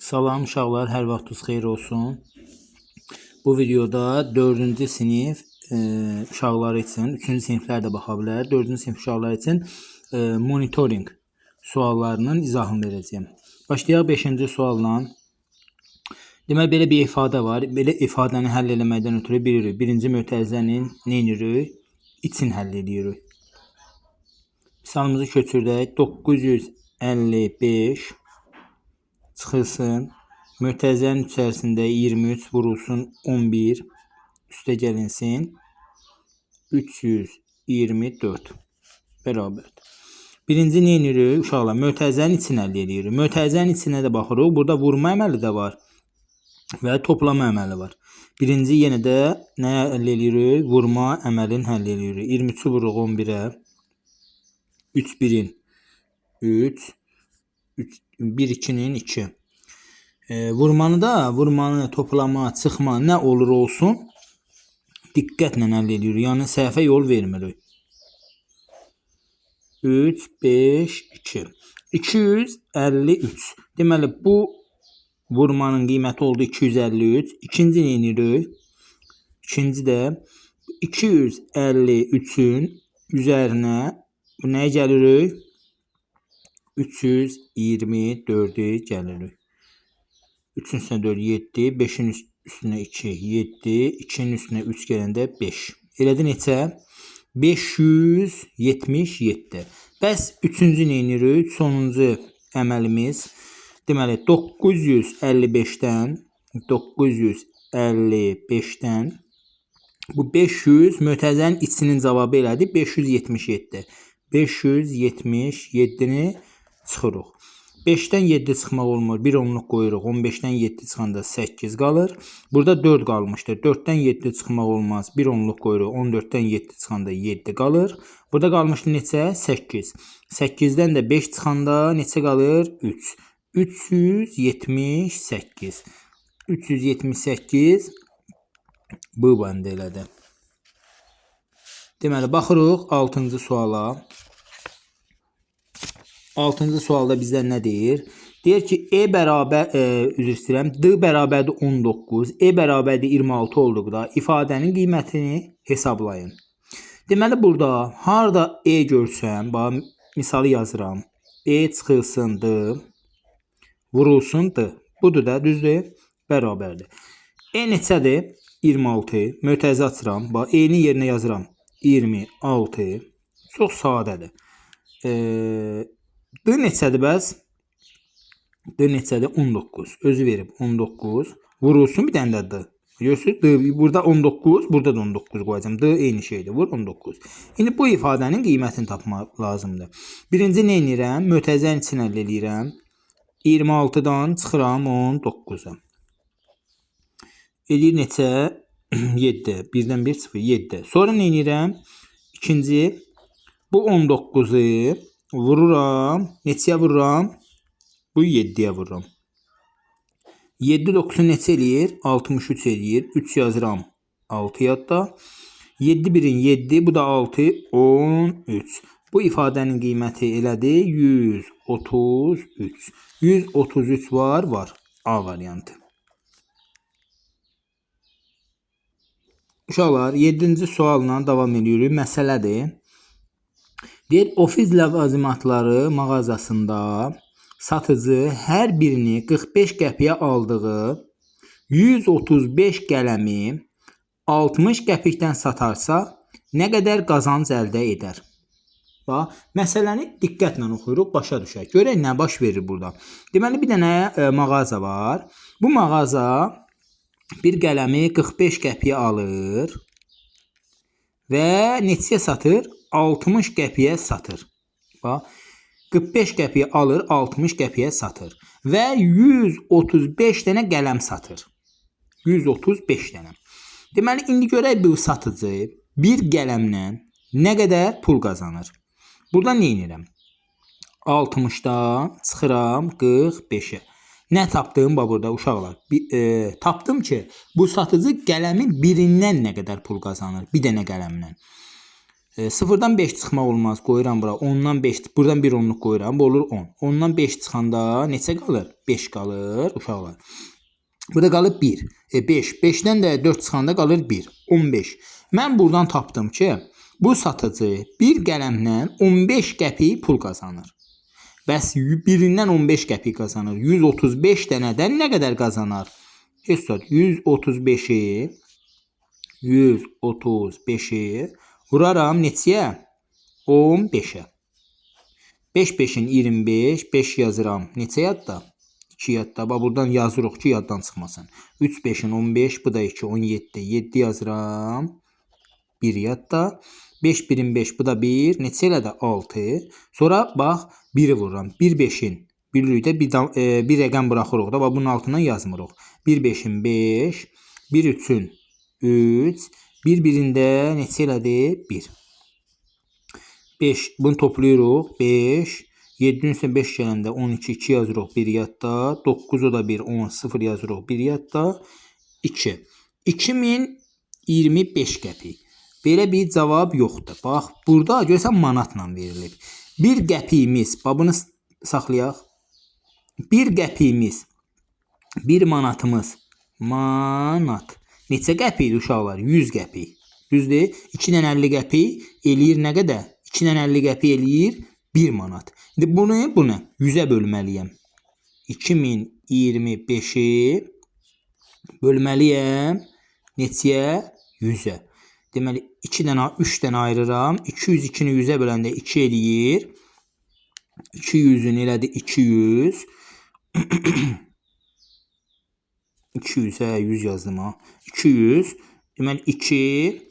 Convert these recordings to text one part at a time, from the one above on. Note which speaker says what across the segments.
Speaker 1: Salam uşaqlar, hər vaxtınız xeyir olsun. Bu videoda 4-cü sinif uşaqları üçün, 3-cü siniflər də baxa bilər. 4-cü sinif uşaqları üçün monitorinq suallarının izahını verəcəyəm. Başlayaq 5-ci sualla. Deməli belə bir ifadə var. Belə ifadəni həll eləməkdən ötürü bilirik. Birinci mötərizənin nə edirik? İçin həll edirik. Misalımızı köçürdək. 955 çıxılsın. Mötərizənin içərisində 23 vurulsun 11 üstə gəlinsin 324 bərabərdir. Birinci nə edirik uşaqlar? Mötərizənin içini əldə edirik. Mötərizənin içinə də baxırıq. Burada vurma əməli də var və toplama əməli var. Birinci yenə də nəyə əldə edirik? Vurma əməlini həll edirik. 23-ü vururuq 11-ə. 3 1-in 3, 3 1 2-nin 2. Vurmanı da, vurmanı, toplama, çıxma nə olur olsun diqqətlə əldə edirik. Yəni səhvə yol vermirik. 3, 5, 2. 253. Deməli bu vurmanın qiyməti oldu 253. İkinci nə edirik? İkinci də 253-ün üzərinə bu nəyə gəlirik? 324-ü gəlirik. 3-ün üstünə 4, 7, 5-in üstünə 2, 7, 2-nin üstünə 3 gələndə 5. Elədi neçə? 577. Bəs üçüncü nə edirik? Sonuncu əməlimiz. Deməli 955-dən 955-dən bu 500 mötərizənin içinin cavabı elədi 577. 577-ni çıxırıq. 5-dən 7 çıxmaq olmur. 1 onluq qoyuruq. 15-dən 7 çıxanda 8 qalır. Burada 4 qalmışdır. 4-dən 7 çıxmaq olmaz. 1 onluq qoyuruq. 14-dən 7 çıxanda 7 qalır. Burada qalmışdı neçə? 8. 8-dən də 5 çıxanda neçə qalır? 3. 378. 378 bu bəndə elədi. Deməli, baxırıq 6-cı suala. 6-cı sualda bizdən nə deyir? Deyir ki, E bərabər, üzr istəyirəm, D bərabərdir 19, E bərabərdir 26 olduqda ifadənin qiymətini hesablayın. Deməli, burada harda E görsəm, bax, misalı yazıram. E çıxılsın D, vurulsun D. Budur da, düzdür? Bərabərdir. E neçədir? 26. Mötərizə açıram. Bax, E-nin yerinə yazıram. 26. Çox sadədir. D neçədir bəs? D neçədir? 19. Özü verib 19. Vurulsun bir dənə də D. Görürsünüz? D burada 19, burada da 19 qoyacağam. D eyni şeydir. Vur 19. İndi bu ifadənin qiymətini tapmaq lazımdır. Birinci nə edirəm? Mötərizənin içini əldə eləyirəm. 26-dan çıxıram 19-a. Eləyir neçə? 7. 1-dən 1 0 7. Sonra nə edirəm? İkinci bu 19-u vururam. Neçəyə vururam? Bu 7-yə vururam. 7 9-u neçə eləyir? 63 eləyir. 3 yazıram 6 yadda. 7 1-in 7, bu da 6, 13. Bu ifadənin qiyməti elədi 133. 133 var, var. A variantı. Uşaqlar, 7-ci sualla davam edirik. Məsələdir. Deyir, ofis ləvazimatları mağazasında satıcı hər birini 45 qəpiyə aldığı 135 qələmi 60 qəpikdən satarsa, nə qədər qazanc əldə edər? Bax, məsələni diqqətlə oxuyuruq, başa düşək. Görək nə baş verir burada. Deməli, bir dənə mağaza var. Bu mağaza bir qələmi 45 qəpiyə alır və neçəyə satır? 60 qəpiyə satır. Bax, 45 qəpiyə alır, 60 qəpiyə satır və 135 dənə qələm satır. 135 dənə. Deməli, indi görək bu satıcı bir qələmlə nə qədər pul qazanır. Burada nə edirəm? 60-dan çıxıram 45-ə. Nə tapdım bax burada uşaqlar? Tapdım ki, bu satıcı qələmin birindən nə qədər pul qazanır? Bir dənə qələmlə. 0-dan 5 çıxmaq olmaz. Qoyuram bura. 10-dan 5, buradan bir onluq qoyuram. Bu olur 10. 10-dan 5 çıxanda neçə qalır? 5 qalır uşaqlar. Burada qalır 1. 5. 5-dən də 4 çıxanda qalır 1. 15. Mən buradan tapdım ki, bu satıcı bir qələmlə 15 qəpik pul qazanır. Bəs birindən 15 qəpik qazanır. 135 dənədən nə qədər qazanar? Heç sual. 135-i vuraram neçəyə? 15-ə. 5 5-in 25, 5 yazıram. Neçə yadda? 2 yadda. Bax, buradan yazırıq ki, yaddan çıxmasın. 3 5-in 15, bu da 2, 17. 7 yazıram. 1 yadda. 5 1-in 5, bu da 1. Neçə elədi? 6. Sonra bax, 1-i vururam. 1 5-in bilirik də bir rəqəm buraxırıq da. Bax, bunun altından yazmırıq. 1 5-in 5, 1 3-ün 3, 1 1-in də neçə elədi? 1. 5, bunu toplayırıq. 5, 7-nin üstünə 5 gələndə 12, 2 yazırıq 1 yadda. 9 o da 1, 10, 0 yazırıq 1 yadda. 2. 2025 qəpik. Belə bir cavab yoxdur. Bax, burada görürsən manatla verilib. Bir qəpiyimiz, bax bunu saxlayaq. Bir qəpiyimiz, bir manatımız, manat. Neçə qəpikdir uşaqlar? 100 qəpik. Düzdür? 2 ilə 50 qəpik eləyir nə qədər? 2 ilə 50 qəpik eləyir 1 manat. İndi bunu 100-ə bölməliyəm. 2025-i bölməliyəm neçəyə? 100-ə. Deməli 2 dənə, 3 dənə ayırıram. 202-ni 100-ə böləndə 2 eləyir. 200-ün elədi 200. 200-ə 100 yazdım ha. 200. Deməli 2.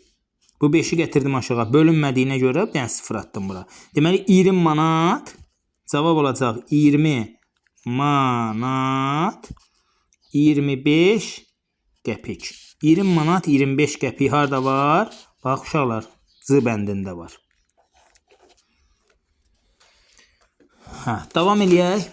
Speaker 1: Bu 5-i gətirdim aşağı. Bölünmədiyinə görə bir dənə 0 atdım bura. Deməli 20 manat. Cavab olacaq 20 manat 25 qəpik. 20 manat 25 qəpik harda var? Bax uşaqlar, C bəndində var. Hə, davam eləyək.